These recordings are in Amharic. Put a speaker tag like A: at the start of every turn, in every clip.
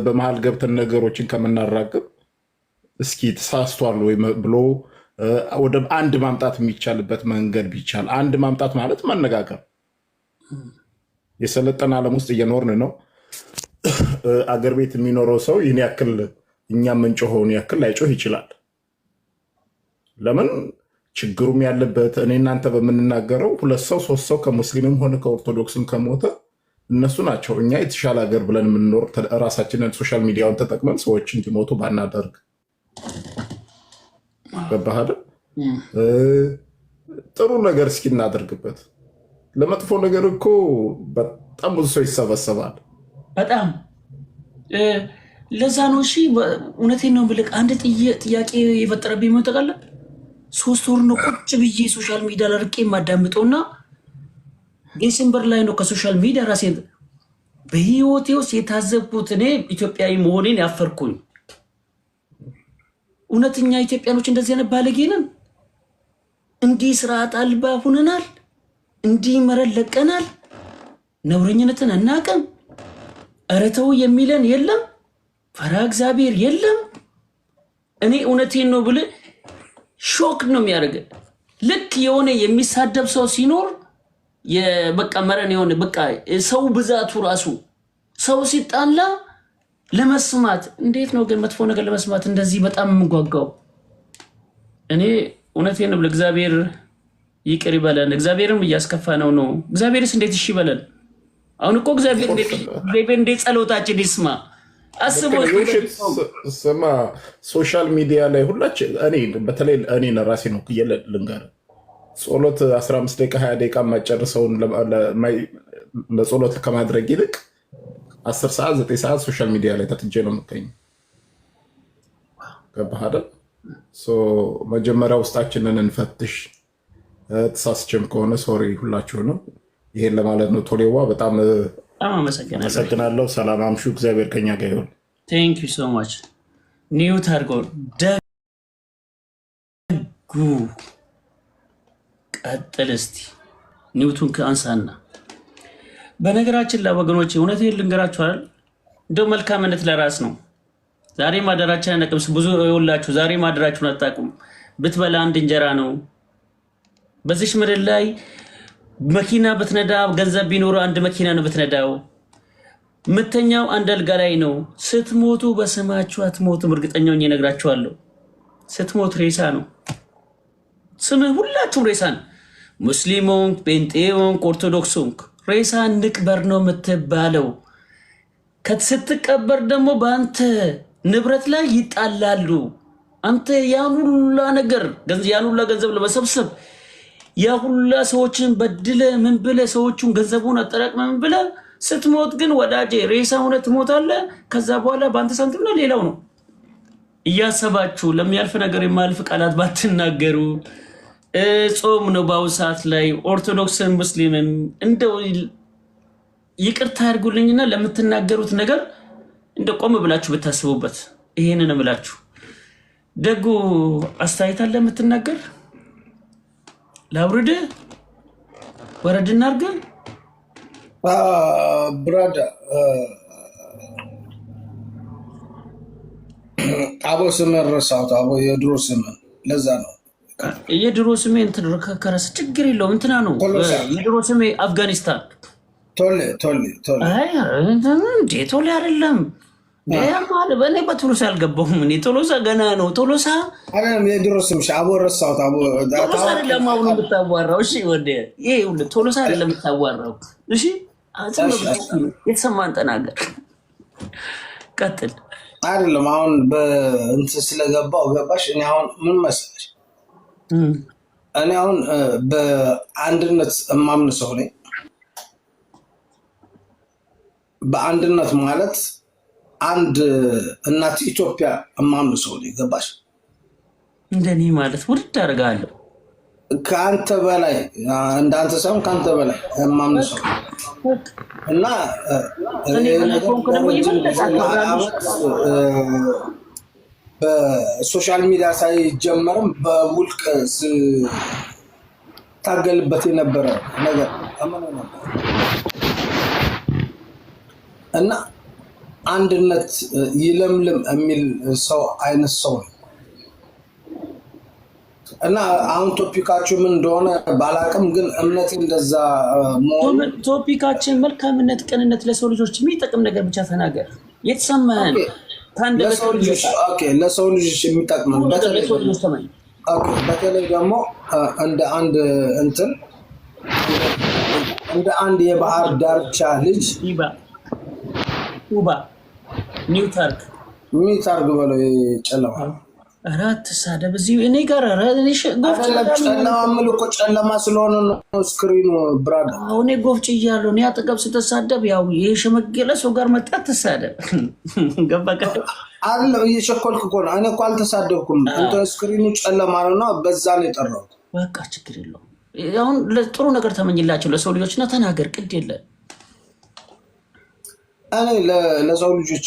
A: በመሀል ገብተን ነገሮችን ከምናራግብ እስኪ ተሳስቷል ወይ ብሎ ወደ አንድ ማምጣት የሚቻልበት መንገድ ቢቻል፣ አንድ ማምጣት ማለት መነጋገር። የሰለጠነ ዓለም ውስጥ እየኖርን ነው። አገር ቤት የሚኖረው ሰው ይህን ያክል እኛ የምንጮኸውን ያክል ላይጮህ ይችላል። ለምን ችግሩም ያለበት እኔ እናንተ በምንናገረው ሁለት ሰው ሶስት ሰው ከሙስሊምም ሆነ ከኦርቶዶክስም ከሞተ እነሱ ናቸው። እኛ የተሻለ ሀገር ብለን የምንኖር ራሳችንን social media ውን ተጠቅመን ሰዎች እንዲሞቱ ባናደርግ፣ ገባህ አይደል? ጥሩ ነገር እስኪ እናደርግበት። ለመጥፎ ነገር እኮ በጣም ብዙ ሰው ይሰበሰባል።
B: በጣም ለዛ ነው። እሺ እውነቴን ነው ብልህ አንድ ጥያቄ የፈጠረብኝ ምን ታውቃለህ? 3 ወር ነው ቁጭ ብዬ social media ለርቄ የማዳምጠው እና December ላይ ነው ከ social media ራሴን በህይወቴ ውስጥ የታዘብኩት፣ እኔ ኢትዮጵያዊ መሆኔን ያፈርኩኝ። እውነተኛ ኢትዮጵያኖች እንደዚህ አይነት ባለጌ ነን? እንዲህ ስርዓት አልባ ሁነናል? እንዲህ መረን ለቀናል? ነውረኝነትን አናውቅም። ኧረ ተው የሚለን የለም። ፈራ እግዚአብሔር የለም። እኔ እውነቴን ነው ብልህ shock ነው የሚያደርገን። ልክ የሆነ የሚሳደብ ሰው ሲኖር በቃ መረን የሆነ በቃ ሰው ብዛቱ ራሱ ሰው ሲጣላ ለመስማት እንዴት ነው ግን መጥፎ ነገር ለመስማት እንደዚህ በጣም የምጓጓው? እኔ እውነቴን ነው፣ እግዚአብሔር ይቅር ይበለን። እግዚአብሔርም እያስከፋ ነው ነው። እግዚአብሔርስ እንዴት እሺ ይበለን? አሁን እኮ እግዚአብሔር እንዴት ጸሎታችን ይስማ አስቦ።
A: ስማ፣ social media ላይ ሁላችን፣ እኔ በተለይ እኔ ራሴ ነው ልንገርህ፣ ጸሎት 15 ደቂቃ 20 ደቂቃ የማጨርሰውን ለጸሎት ከማድረግ ይልቅ 10 ሰዓት 9 ሰዓት social media ላይ ተጥጄ ነው የምገኘው። ገባህ አይደል? መጀመሪያ ውስጣችንን እንፈትሽ። ተሳስቼም ከሆነ sorry ሁላችሁንም። ይሄን ለማለት ነው። ቶሌዋ በጣም አመሰግናለሁ። ሰላም አምሹ። እግዚአብሔር ከኛ ጋር ይሁን።
B: Thank you so much። Mute አድርገው ደጉ ቀጥል እስቲ mute ኡን ከአንሳና። በነገራችን ላይ ወገኖች እውነቴን ልንገራችሁ አይደል፣ እንደው መልካምነት ለራስ ነው። ዛሬ ማደራችን አናውቅም። ብዙ ይኸውላችሁ፣ ዛሬ ማደራችሁን አታውቁም። ብትበላ አንድ እንጀራ ነው። በዚች ምድር ላይ መኪና ብትነዳ፣ ገንዘብ ቢኖር አንድ መኪና ነው ብትነዳው። ምተኛው አንድ አልጋ ላይ ነው። ስትሞቱ በስማችሁ አትሞቱም። እርግጠኛ ሆኜ እነግራችኋለሁ። ስትሞት ሬሳ ነው ስምህ። ሁላችሁም ሬሳ ነው። ሙስሊም ሆንክ፣ ጴንጤ ሆንክ፣ ኦርቶዶክስ ሆንክ ሬሳ እንቅበር ነው የምትባለው። ስትቀበር ደግሞ በአንተ ንብረት ላይ ይጣላሉ። አንተ ያን ሁላ ነገር፣ ያን ሁላ ገንዘብ ለመሰብሰብ ያ ሁላ ሰዎችን በድለ ምን ብለ ሰዎቹን ገንዘቡን አጠራቅመ ምን ብለ ስትሞት ግን ወዳጄ ሬሳ ሆነ ትሞታለህ። ከዛ በኋላ በአንተ ሳንቲም ነው ሌላው ነው። እያሰባችሁ ለሚያልፍ ነገር የማያልፍ ቃላት ባትናገሩ። ጾም ነው በአሁኑ ሰዓት ላይ። ኦርቶዶክስን ሙስሊምም እንደው ይቅርታ ያድርጉልኝና ለምትናገሩት ነገር እንደ ቆም ብላችሁ ብታስቡበት። ይሄንን እምላችሁ ደጉ አስተያየት አለ የምትናገር? ላውርድ ወረድ እናድርግ።
C: Brother አቦ ስምን ረሳሁት። አቦ የድሮ ስምን ለዛ ነው።
B: የድሮ ስሜ እንትን ከረስ ችግር የለውም። እንትና ነው የድሮ ስሜ አፍጋኒስታን።
C: ቶሌ ቶሌ ቶሌ።
B: እንዴ ቶሌ አይደለም። እኔ በቶሎሳ አልገባሁም። እኔ ቶሎሳ ገና ነው። ቶሎሳ
C: አይደለም የድሮ ስምሽ አቦ ረሳሁት። አቦ
B: ቶሎሳ አይደለም አሁን የምታዋራው። እሺ ወደ ይሄ ቶሎሳ አይደለም የምታዋራው። እሺ የተሰማን ተናገር፣ ቀጥል።
C: አይደለም አሁን በእንትን ስለገባው ገባሽ። እኔ አሁን ምን መሰለሽ፣ እኔ አሁን በአንድነት እማምን ሰው ነኝ። በአንድነት ማለት አንድ እናት ኢትዮጵያ እማምን ሰው ነኝ። ገባሽ?
B: እንደኔ ማለት ውድድ አደርጋለሁ።
C: ከአንተ በላይ፣ እንዳንተ ሳይሆን ከአንተ በላይ የማምን ሰው እና ዓመት በ social media ሳይጀመርም በውልቅ ስታገልበት የነበረ ነገር እምነው ነበር እና አንድነት ይለምልም የሚል ሰው አይነት ሰው ነው። እና አሁን topic ኣችሁ ምን እንደሆነ ባላቅም፣ ግን እምነቴ እንደዛ መሆኑ
B: Topic ኣችን መልካምነት፣ ቅንነት፣ ለሰው ልጆች የሚጠቅም ነገር ብቻ ተናገር። የተሰማህን
C: ለሰው ልጆች የሚጠቅም፣ በተለይ ደግሞ እንደ አንድ እንትን እንደ አንድ የባህር ዳርቻ ልጅ።
B: ኡባ ኒውታርክ።
C: ሚታርግ በለው ጨለማ።
B: ኧረ አትሳደብ እዚህ እኔ ጋር። ኧረ እኔ ጎፍጭ
C: ጨለማ የምልህ እኮ ጨለማ ስለሆነ ነው screen ኑ brother።
B: እኔ ጎፍጭ እያለሁ እኔ አጠገብ ስትሳደብ ያው የሸመገለ ሰው ጋር መጣ ትሳደብ ገባ።
C: አይደለም፣ እየቸኮልክ እኮ ነው። እኔ እኮ አልተሳደብኩም። እንትን screen ኑ ጨለማ ነው እና በዛ ነው የጠራሁት።
B: በቃ ችግር የለውም። አሁን ጥሩ ነገር ተመኝላቸው ለሰው ልጆች እና ተናገር፣ ቅድ የለ።
C: እኔ ለሰው ልጆች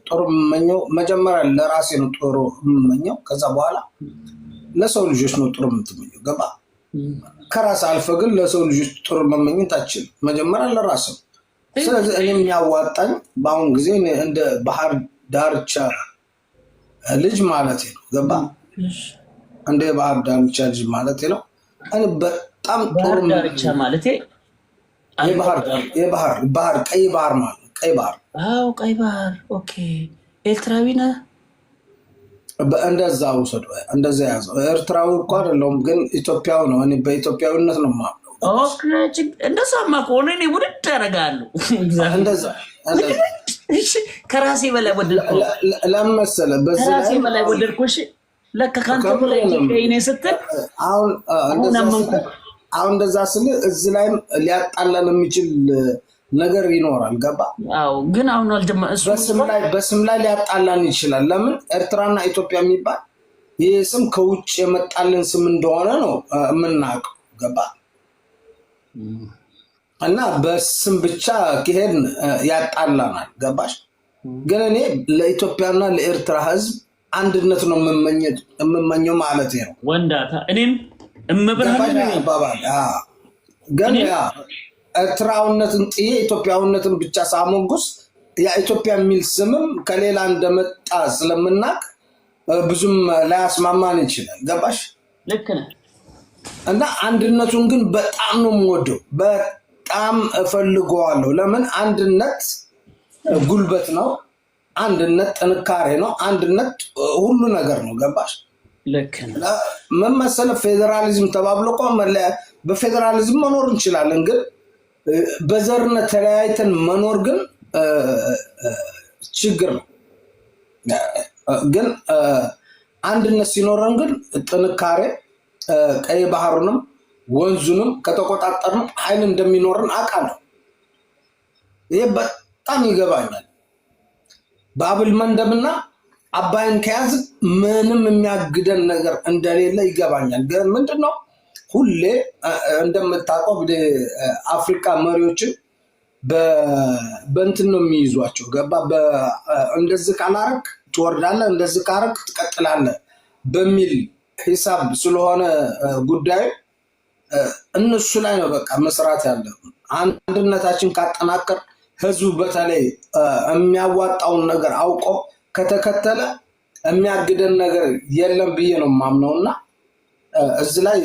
C: ጥሩ የምመኘው መጀመሪያ ለራሴ ነው ጥሩ የምመኘው። ከዛ በኋላ ለሰው ልጆች ነው ጥሩ የምትመኘው። ገባ? ከራስ አልፈ ግን ለሰው ልጆች ጥሩ መመኘት አችልም። መጀመሪያ ለራስ ነው። ስለዚህ እኔ የሚያዋጣኝ በአሁን ጊዜ እንደ ባህር ዳርቻ ልጅ ማለት ነው። ገባ? እንደ ባህር ዳርቻ ልጅ ማለት ነው። እኔ በጣም ጥሩ
B: ዳርቻ ማለት
C: የባህር ባህር፣ ቀይ ባህር ማለት፣ ቀይ ባህር።
B: አዎ፣ ቀይ ባህር፣ okay። ኤርትራዊ ነህ?
C: እንደዛ ውሰዱ፣ እንደዛ ያዘው። ኤርትራዊ እኮ አይደለሁም ግን ኢትዮጵያዊ ነው። እኔ በኢትዮጵያዊነት ነው የማምነው።
B: እንደዛማ ከሆነ እኔ ውድድ ያደርጋለሁ።
C: እንደዛ
B: ከራሴ በላይ ወደድኩ።
C: ለምን መሰለህ? በዚህ
B: ከራሴ በላይ ወደድኩ። እሺ፣ ለካ ከአንተ በላይ ኢትዮጵያዊ ነኝ ስትል
C: አሁን አሁን እንደዛ ስል እዚህ ላይም ሊያጣላን የሚችል ነገር ይኖራል። ገባ?
B: አዎ፣ ግን አሁን አልጀማ
C: በስም ላይ ሊያጣላን ይችላል። ለምን ኤርትራና ኢትዮጵያ የሚባል ይህ ስም ከውጭ የመጣልን ስም እንደሆነ ነው የምናውቀው። ገባ? እና በስም ብቻ ከሄድን ያጣላናል። ገባሽ? ግን እኔ ለኢትዮጵያና ለኤርትራ ሕዝብ አንድነት ነው የምመኘው ማለት ነው።
B: ወንዳታ እኔም እመብርሃን
C: አባባል ግን ኤርትራውነትን ጥዬ ኢትዮጵያውነትን ብቻ ሳሞጉስ የኢትዮጵያ የሚል ስምም ከሌላ እንደመጣ ስለምናቅ ብዙም ላያስማማን ይችላል። ገባሽ?
B: ልክ ነህ።
C: እና አንድነቱን ግን በጣም ነው የምወደው፣ በጣም እፈልገዋለሁ። ለምን አንድነት ጉልበት ነው። አንድነት ጥንካሬ ነው። አንድነት ሁሉ ነገር ነው። ገባሽ?
B: ልክ ነህ።
C: ምን መሰለህ፣ ፌዴራሊዝም ተባብሎ እኮ በፌዴራሊዝም መኖር እንችላለን፣ ግን በዘርነት ተለያይተን መኖር ግን ችግር ነው። ግን አንድነት ሲኖረን ግን ጥንካሬ፣ ቀይ ባህሩንም ወንዙንም ከተቆጣጠርን ኃይል እንደሚኖረን አውቃለሁ። ይህ በጣም ይገባኛል። ባብል መንደብና አባይን ከያዝ ምንም የሚያግደን ነገር እንደሌለ ይገባኛል። ግን ምንድን ነው፣ ሁሌ እንደምታውቀው አፍሪካ መሪዎችን በእንትን ነው የሚይዟቸው። ገባ? እንደዚህ ካላረክ ትወርዳለህ፣ እንደዚህ ካረክ ትቀጥላለህ በሚል ሂሳብ ስለሆነ ጉዳዩ እነሱ ላይ ነው በቃ መስራት ያለ። አንድነታችን ካጠናከር፣ ህዝቡ በተለይ የሚያዋጣውን ነገር አውቆ ከተከተለ የሚያግደን ነገር የለም ብዬ ነው የማምነው። እና እዚህ ላይ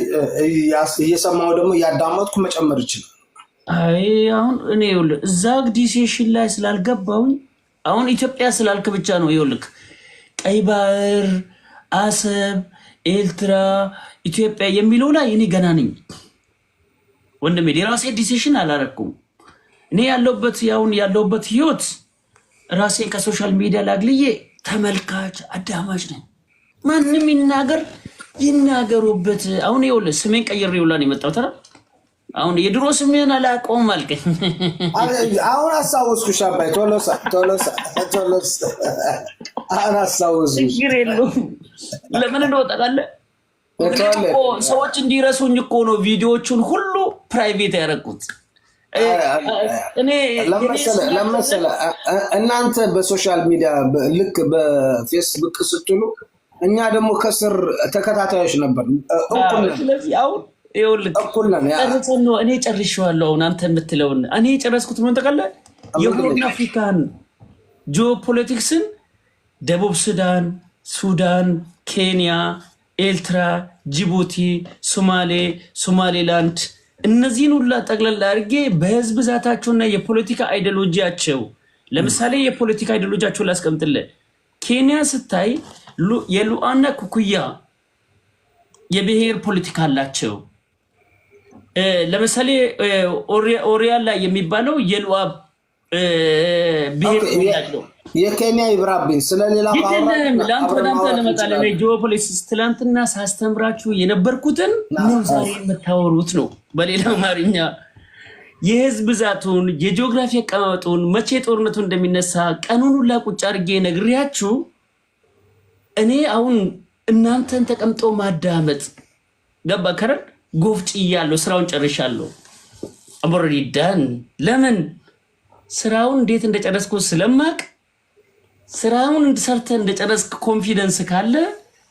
C: እየሰማሁ ደግሞ እያዳመጥኩ መጨመር ይችላል።
B: አይ፣ አሁን እኔ ይኸውልህ እዛ decision ላይ ስላልገባሁኝ አሁን ኢትዮጵያ ስላልክ ብቻ ነው። ይኸውልህ ቀይ ባህር፣ አሰብ፣ ኤርትራ፣ ኢትዮጵያ የሚለው ላይ እኔ ገና ነኝ ወንድሜ። የራሴ decision አላረኩም። እኔ ያለሁበት ያሁን ያለሁበት ህይወት ራሴን ከ social media ላግልዬ ተመልካች አዳማጭ ነኝ። ማንም ይናገር ይናገሩበት። አሁን ይኸውልህ ስሜን ቀይሬ ውላ ነው የመጣሁት አይደል? አሁን የድሮ ስሜን አላውቀውም አልከኝ።
C: አሁን አስታወስኩሽ አባይ ቶሎሳ፣ ቶሎሳ፣ ቶሎሳ፣ አሁን አስታወስኩሽ።
B: ችግር የለውም። ለምን እንደወጣ ታውቃለህ? ሰዎች እንዲረሱኝ እኮ ነው ቪዲዮዎቹን ሁሉ private ያደረኩት።
C: ለመሰለ እናንተ በ social media ልክ በፌስቡክ ስትሉ እኛ ደግሞ ከስር ተከታታዮች ነበር።
B: ስለዚህ አሁን ይኸውልህ ጨርሰን ነው፣ እኔ ጨርሼዋለሁ። አሁን አንተ የምትለውን እኔ የጨረስኩት ምን ታውቃለህ? የ Horn አፍሪካን ጂኦፖለቲክስን ደቡብ ሱዳን፣ ሱዳን፣ ኬንያ፣ ኤርትራ፣ ጅቡቲ፣ ሶማሌ፣ ሶማሌላንድ እነዚህን ሁላ ጠቅለል አድርጌ በህዝብ ብዛታቸውና የፖለቲካ ideology ያቸው፣ ለምሳሌ የፖለቲካ ideology ያቸውን ላስቀምጥልህ። ኬንያ ስታይ የሉአና ኩኩያ የብሔር ፖለቲካ አላቸው። ለምሳሌ ኦሪያ ላይ የሚባለው የሉአ ብሔር ተወላጅ ነው።
C: የኬንያ ይብራብኝ፣ ስለሌላ
B: ግድልህም ለአንተ ወደ አንተ ልመጣልህ። ጂኦፖለቲክስ ትላንትና ሳስተምራችሁ የነበርኩትን ነው ዛሬ የምታወሩት ነው። በሌላ አማርኛ የህዝብ ብዛቱን፣ የጂኦግራፊ አቀማመጡን፣ መቼ ጦርነቱ እንደሚነሳ ቀኑን ሁላ ቁጭ አድርጌ ነግሬያችሁ እኔ አሁን እናንተን ተቀምጦ ማዳመጥ ገባ ከረን ጎፍጭ እያለሁ ስራውን ጨርሻለሁ። Already done። ለምን ስራውን እንዴት እንደጨረስኩ ስለማቅ፣ ስራውን ሰርተህ እንደጨረስክ confidence ካለ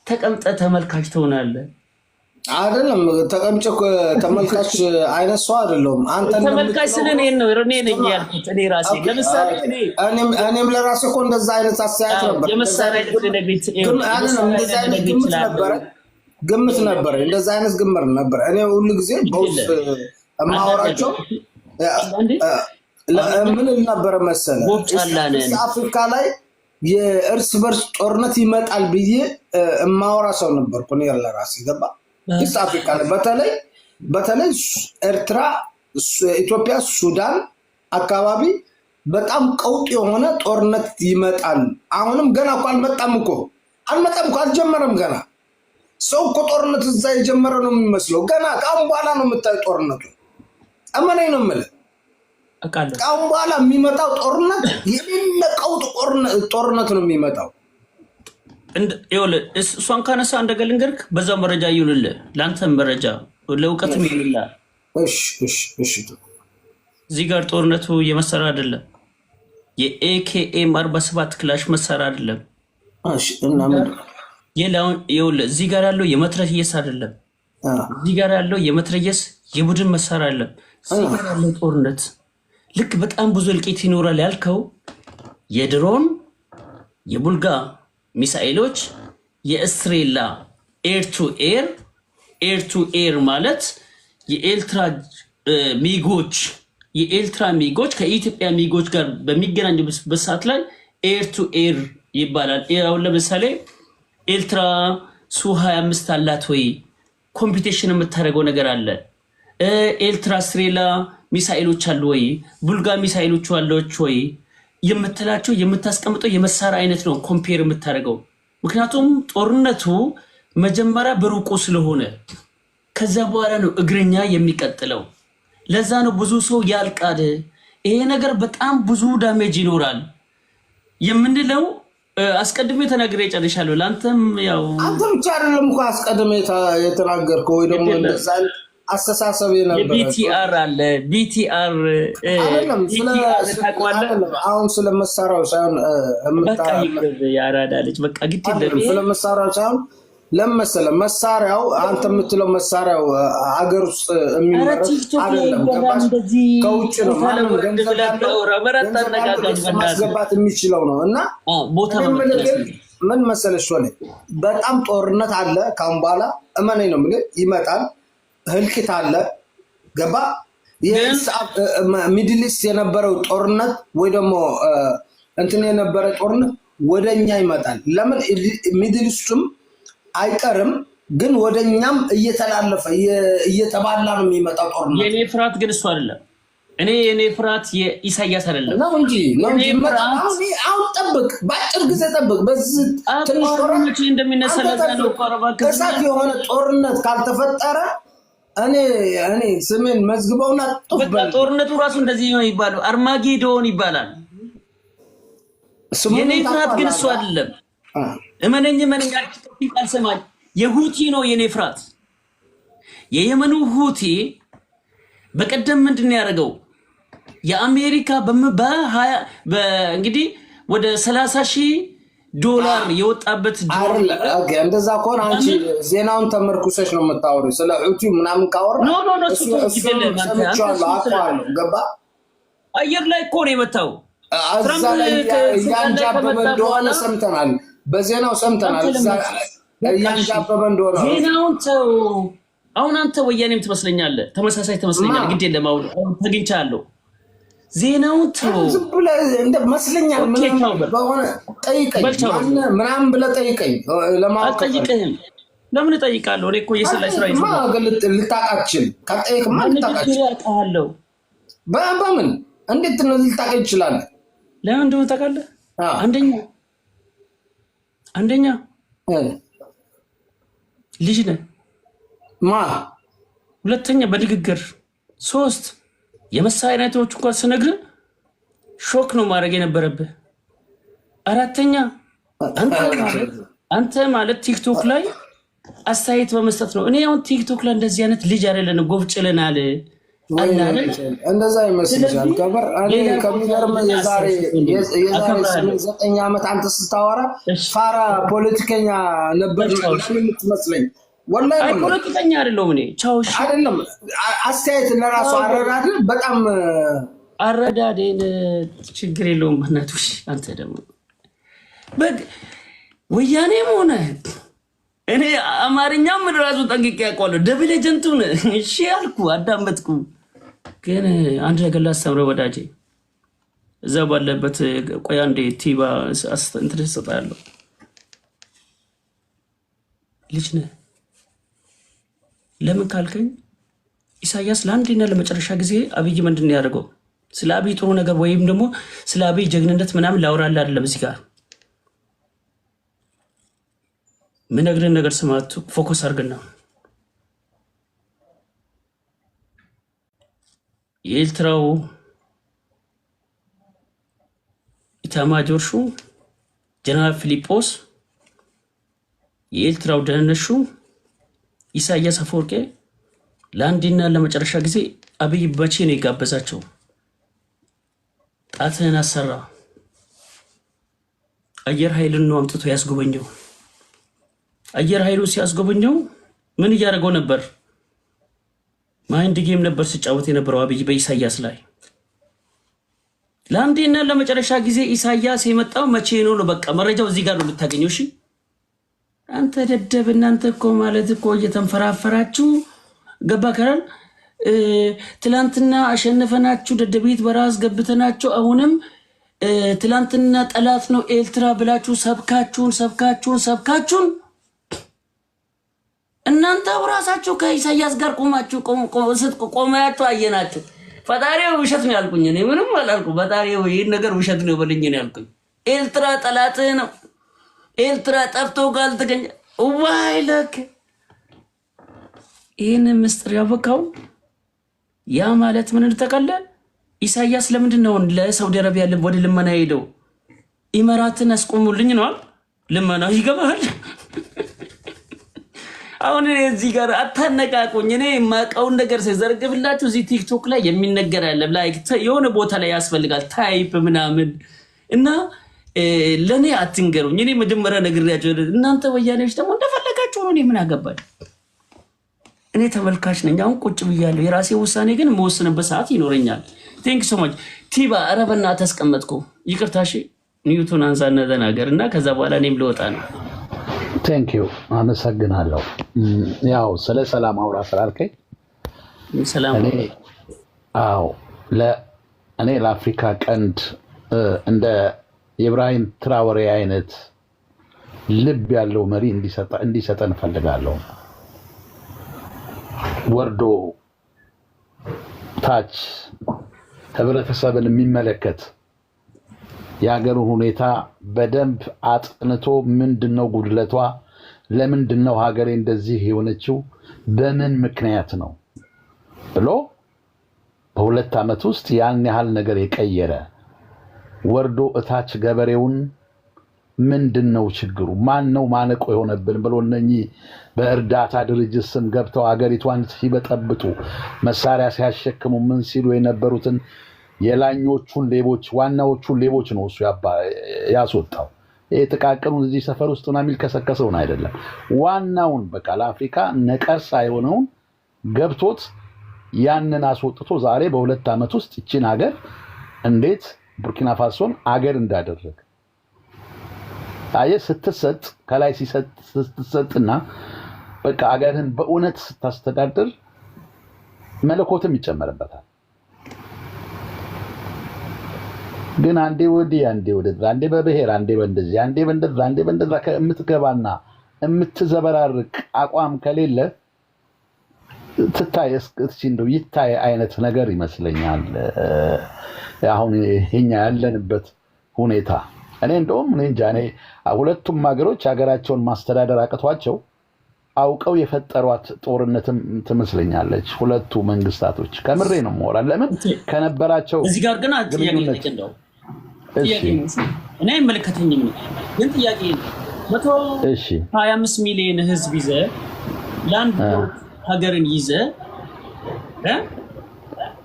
B: ተቀምጠ ተመልካች ትሆናለህ።
C: አይደለም፣ ተቀምጬ ተመልካች አይነት ሰው አይደለሁም። አንተ
B: ተመልካች ስለ እኔ ነው፣ እኔ ነኝ ያልኩት እኔ ራሴ። ለምሳሌ እኔ
C: እኔም ለራሴ እኮ እንደዛ አይነት አስተያየት ነበር።
B: የመሳሪያ አይነት
C: እንደዛ አይነት ግምት ነበረ፣ ግምት ነበረ፣ እንደዛ አይነት ግምት ነበረ። እኔ ሁሉ ጊዜ በውስጥ የማወራቸው ምን ነበረ መሰለህ፣ አፍሪካ ላይ የእርስ በርስ ጦርነት ይመጣል ብዬ የማወራ ሰው ነበርኩ እኔ ለራሴ፣ ገባ? East Africa ላይ በተለይ ኤርትራ፣ ኢትዮጵያ፣ ሱዳን አካባቢ በጣም ቀውጥ የሆነ ጦርነት ይመጣል። አሁንም ገና እኮ አልመጣም እኮ፣ አልመጣም እኮ፣ አልጀመረም ገና። ሰው እኮ ጦርነት እዛ የጀመረ ነው የሚመስለው። ገና ከአሁን በኋላ ነው የምታየው ጦርነቱ። እመነኝ ነው የምልህ። ከአሁን በኋላ የሚመጣው ጦርነት የሌለ ቀውጥ ጦርነት ነው የሚመጣው።
B: እሷን ካነሳ እንደገ ልንገርክ፣ በዛው መረጃ ይሁንልህ፣ ለአንተም መረጃ ለእውቀትም ይሁንልህ። እዚህ ጋር ጦርነቱ የመሳሪያ አይደለም፣ የ AKM 47 ክላሽ መሳሪያ አይደለም። እዚህ ጋር ያለው የመትረየስ አይደለም። እዚህ ጋር ያለው የመትረየስ የቡድን መሳሪያ አይደለም። እዚህ ጋር ያለው ጦርነት ልክ በጣም ብዙ እልቂት ይኖራል ያልከው የድሮን፣ የቡልጋ ሚሳኤሎች፣ የእስሬላ air to air። Air to air ማለት የኤርትራ ሚጎች ከኢትዮጵያ ሚጎች ጋር በሚገናኙበት ሰዓት ላይ air to air ይባላል። አሁን ለምሳሌ ኤርትራ ሱ 25 አላት ወይ? Competition የምታደርገው ነገር አለ። ኤርትራ ስትሬላ ሚሳኤሎች አሉ ወይ? ቡልጋ ሚሳኤሎች አለች ወይ? የምትላቸው የምታስቀምጠው የመሳሪያ አይነት ነው compare የምታደርገው። ምክንያቱም ጦርነቱ መጀመሪያ በሩቁ ስለሆነ ከዛ በኋላ ነው እግረኛ የሚቀጥለው። ለዛ ነው ብዙ ሰው ያልቃል። ይሄ ነገር በጣም ብዙ damage ይኖራል የምንለው አስቀድሜ ተናግሬ ጨርሻለሁ። ለአንተም ያው
C: አንተ ብቻ አይደለም እኮ አስቀድሜ የተናገርከው ወይ ደግሞ እንደዛ አስተሳሰብ የነበረ
B: BTR አለ፣ BTR።
C: አይደለም፣ አሁን ስለ መሳሪያው ሳይሆን
B: በቃ የአራዳ ልጅ በቃ ግድ የለም።
C: ስለ መሳሪያው ሳይሆን፣ ለምን መሰለህ፣ መሳሪያው አንተ የምትለው መሳሪያው አገር ውስጥ የሚመረት አይደለም፣ ገባሽ? ከውጭ ነው፣ ማንም ገንዘብ ያለው ማስገባት የሚችለው ነው። እና
B: ቦታ
C: ምን መሰለሽ ሆነ በጣም ጦርነት አለ ካሁን በኋላ፣ እመነኝ ነው የምልህ፣ ይመጣል፣ ህልቂት አለ። ገባ? Middle East የነበረው ጦርነት ወይ ደግሞ እንትን የነበረ ጦርነት ወደኛ ይመጣል። ለምን Middle East ኡም አይቀርም፣ ግን ወደኛም እየተላለፈ እየተባላ ነው የሚመጣው ጦርነት።
B: የኔ ፍርሃት ግን እሱ አይደለም። እኔ የኔ ፍርሃት የኢሳያስ አይደለም።
C: ነው እንጂ፣ ነው እንጂ። አሁን ጠብቅ፣ በአጭር ጊዜ ጠብቅ። በዚህ ትንሽ
B: ጦርነት እንደሚነሳ ለዛ ነው።
C: እሳት የሆነ ጦርነት ካልተፈጠረ እኔ ስሜን መዝግበውና ጡፍ።
B: ጦርነቱ ራሱ እንደዚህ ነው ይባላል፣ አርማጌዶን ይባላል። የኔ ፍርሃት ግን እሱ አይደለም። እመነኝ እመነኝ፣ አልሰማኝ። የሁቲ ነው የኔ ፍርሃት። የየመኑ ሁቲ በቀደም ምንድን ነው ያደረገው? የአሜሪካ እንግዲህ ወደ 30,000 ዶላር የወጣበት
C: እንደዛ ከሆነ አንቺ ዜናውን ተመርኩሰሽ ነው የምታወሪው። ስለ ሁቲ ምናምን ካወራ
B: No፣
C: ሰምቼዋለሁ፣ አውቀዋለሁ። ገባ?
B: አየር ላይ እኮ ነው የመታው።
C: እዛ
B: ትራምፕ
C: ላይ
B: ከስልጣን ላይ
C: እያንጃበበ
B: ከመጣ
C: እንደሆነ
B: በኋላ
C: ሰምተናል፣ በዜናው ሰምተናል።
B: አንተ
C: እዛ
B: ለምን በቃ እሺ፣
C: እያንጃበበ እንደሆነ
B: ዜናውን ተው። አሁን አንተ ወያኔም ትመስለኛለህ፣ ተመሳሳይ
C: ማ
B: ትመስለኛለህ። ግድ የለም አሁን አሁን ተግኝቻለሁ። ዜናውን ተው።
C: ዝም ብለህ እንደ መስለኛል
B: Okay
C: ምናምን
B: ቻው በል
C: በሆነ ጠይቀኝ፣
B: በል ቻው በል።
C: ማነህ ምናምን ብለህ ጠይቀኝ ለማወቅ ከፈለክ።
B: አልጠይቅህም። ለምን እጠይቃለሁ? እኔ እኮ የሰላይ ስራ
C: ካልጠየቅማ
B: ይሰራል።
C: ልታውቅ አትችልም። ካልጠየቅማ ልታውቅ
B: በንግግር
C: አትችልም።
B: አውቃለሁ።
C: በምን እንዴት ነው ልታውቅ ይችላለህ?
B: ለምን እንደሆነ ታውቃለህ? አንደኛ ልጅ ነህ፣
C: ማ
B: ሁለተኛ በንግግር፣ ሶስት የመሳሪያ አይነቶች እንኳን ስነግርህ shock ነው ማድረግ የነበረብህ። አራተኛ አንተ ማለት አንተ ማለት ቲክቶክ ላይ አስተያየት በመስጠት ነው። እኔ አሁን ቲክቶክ ላይ እንደዚህ አይነት ልጅ አይደለንም፣ ጎብጭለናል አለ አይደል?
C: እንደዛ ይመስልሻል?
B: ስለዚህ
C: ከበር እኔ
B: ሌላ ቦታ
C: ከሚገርምህ
B: ሌላ
C: የዛሬ
B: አስተያየት ወንድሜ፣
C: የዛሬ
B: አከብርሃለሁ።
C: 8 9 ዓመት አንተ ስታወራ
B: እሺ
C: ፋራ ፖለቲከኛ ነበር
B: በል ቻው። እሺ
C: የምትመስለኝ። ወላሂ
B: አይ
C: ነው የምልህ።
B: ፖለቲከኛ አይደለሁም እኔ። ቻው። እሺ
C: አይደለም አስተያየት ለራሱ
B: ቻው በል።
C: አረዳድ በጣም
B: አረዳዴን ችግር የለውም። በእናትህ አንተ ደግሞ በግ ወያኔም ሆነ እኔ አማርኛም ራሱ ጠንቅቄ ያውቀዋለሁ። Double agent ኡን እሺ አልኩ፣ አዳመጥኩ። ግን አንድ ነገር ላስተምረው ወዳጄ፣ እዛ ባለበት ቆይ አንዴ ቲባ እንትን እሰጥሃለሁ። ልጅ ነህ። ለምን ካልከኝ ኢሳያስ ለአንዴና ለመጨረሻ ጊዜ አብይ ምንድን ነው ያደርገው? ስለ አብይ ጥሩ ነገር ወይም ደግሞ ስለ አብይ ጀግንነት ምናምን ላውራልህ አይደለም። እዚህ ጋር ምነግርህን ነገር ስማ፣ focus አድርግና የኤርትራው ኢታማጆር ሹም ጀነራል ፊሊጶስ፣ የኤርትራው ደህንነት ሹም ኢሳያስ አፈወርቄ ለአንዴና ለመጨረሻ ጊዜ አብይ መቼ ነው የጋበዛቸው? ጣትህን አሰራ። አየር ኃይልን ነው አምጥቶ ያስጎበኘው። አየር ኃይሉ ሲያስጎበኘው ምን እያደረገው ነበር? Mind game ነበር ሲጫወት የነበረው አብይ በኢሳያስ ላይ። ለአንዴና ለመጨረሻ ጊዜ ኢሳያስ የመጣው መቼ ነው ነው? በቃ መረጃው እዚህ ጋር ነው የምታገኘው። እሺ አንተ ደደብ፣ እናንተ እኮ ማለት እኮ እየተንፈራፈራችሁ ገባ ከራል ትላንትና አሸንፈናችሁ ደደቢት በረሃ አስገብተናችሁ አሁንም ትላንትና ጠላት ነው ኤርትራ ብላችሁ ሰብካችሁን ሰብካችሁን ሰብካችሁን እናንተ ራሳችሁ ከኢሳያስ ጋር ቆማችሁ ቆማችሁ አየናችሁ። ፈጣሪው ውሸት ነው ያልኩኝ፣ እኔ ምንም አላልኩም። ፈጣሪው ይህን ነገር ውሸት ነው በልኝ ነው ያልኩኝ። ኤርትራ ጠላትህ ነው፣ ኤርትራ ጠፍቶ ካልተገኘ ዋይ ለክ ይህን ምስጢር ያበቃው ያ ማለት ምን እንጠቃለ ኢሳያስ ለምንድን ነው ለሳውዲ አረቢያ ወደ ልመና ሄደው ኢመራትን አስቆሙልኝ ነዋል ልመና ይገባል። አሁን እኔ እዚህ ጋር አታነቃቁኝ። እኔ የማውቀውን ነገር ሲዘርግፍላችሁ እዚህ ቲክቶክ ላይ የሚነገር ያለ like የሆነ ቦታ ላይ ያስፈልጋል type ምናምን እና ለእኔ አትንገሩኝ። እኔ መጀመሪያ ነግሬያቸው፣ እናንተ ወያኔዎች ደግሞ እንደፈለጋችሁ ነው። እኔ ምን አገባኝ? እኔ ተመልካች ነኝ። አሁን ቁጭ ብያለሁ። የራሴ ውሳኔ ግን የምወስንበት ሰዓት ይኖረኛል። Thank so much ቲባ። ኧረ በእናትህ አስቀመጥኩ። ይቅርታ እሺ። ኒውቶን አንሳና ተናገር እና ከዛ በኋላ እኔም ልወጣ ነው።
D: Thank you፣ አመሰግናለሁ። ያው ስለ ሰላም አውራ ስላልከኝ
B: ሰላም
D: እኔ አዎ እኔ ለአፍሪካ ቀንድ እንደ የኢብራሂም ትራወሬ አይነት ልብ ያለው መሪ እንዲሰጠን እፈልጋለሁ። ወርዶ ታች ህብረተሰብን የሚመለከት፣ የሀገሩን ሁኔታ በደንብ አጥንቶ ምንድን ነው ጉድለቷ፣ ለምንድን ነው ሀገሬ እንደዚህ የሆነችው፣ በምን ምክንያት ነው ብሎ በ2 ዓመት ውስጥ ያን ያህል ነገር የቀየረ፣ ወርዶ እታች ገበሬውን ምንድን ነው ችግሩ፣ ማን ነው ማነቆ የሆነብን ብሎ እነኚህ በእርዳታ ድርጅት ስም ገብተው አገሪቷን ሲበጠብጡ፣ መሳሪያ ሲያሸክሙ፣ ምን ሲሉ የነበሩትን የላኞቹን ሌቦች፣ ዋናዎቹን ሌቦች ነው እሱ ያስወጣው። ይሄ ጥቃቅኑን እዚህ ሰፈር ውስጥ ምናምን የሚልከሰከሰውን አይደለም። ዋናውን በቃ ለአፍሪካ ነቀርሳ የሆነውን ገብቶት ያንን አስወጥቶ ዛሬ በ2 ዓመት ውስጥ ይችን ሀገር እንዴት ቡርኪና ፋሶን አገር እንዳደረገ። አየህ፣ ስትሰጥ ከላይ ስትሰጥና በቃ አገርህን በእውነት ስታስተዳድር መለኮትም ይጨመርበታል። ግን አንዴ ወዲህ፣ አንዴ ወደዛ፣ አንዴ በብሔር፣ አንዴ በእንደዚህ፣ አንዴ በእንደዛ፣ አንዴ በእንደዛ የምትገባና የምትዘበራርቅ አቋም ከሌለ ትታይ እስኪ እንደው ይታይ አይነት ነገር ይመስለኛል። አሁን የኛ ያለንበት ሁኔታ እኔ እንደውም እኔ እንጃ፣ እኔ ሁለቱም ሀገሮች ሀገራቸውን ማስተዳደር አቅቷቸው አውቀው የፈጠሯት ጦርነትም ትመስለኛለች። ሁለቱ መንግስታቶች ከምሬ ነው የማወራው። ለምን ከነበራቸው
B: እዚህ ጋር ግን ጥያቄ
D: ግንኙነት
B: ልጠይቅ እንደው ጥያቄ ነው። እኔ አይመለከተኝም ነው ግን ጥያቄ ነው። መቶ 25 ሚሊዮን ህዝብ ይዘ፣ ለአንድ ሀገርን ይዘ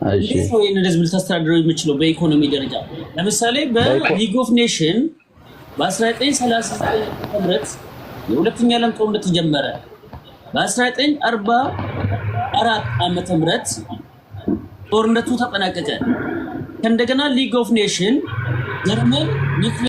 B: እንዴት ነው ይህንን ህዝብ ልታስተዳድረው የምችለው በኢኮኖሚ ደረጃ? ለምሳሌ በ League of Nation በ1939 ምህረት የሁለተኛ ዓለም ጦርነት ተጀመረ። በ1944 ዓመተ ምህረት ጦርነቱ ተጠናቀቀ። ከእንደገና League of Nation ጀርመን ኒውክሌር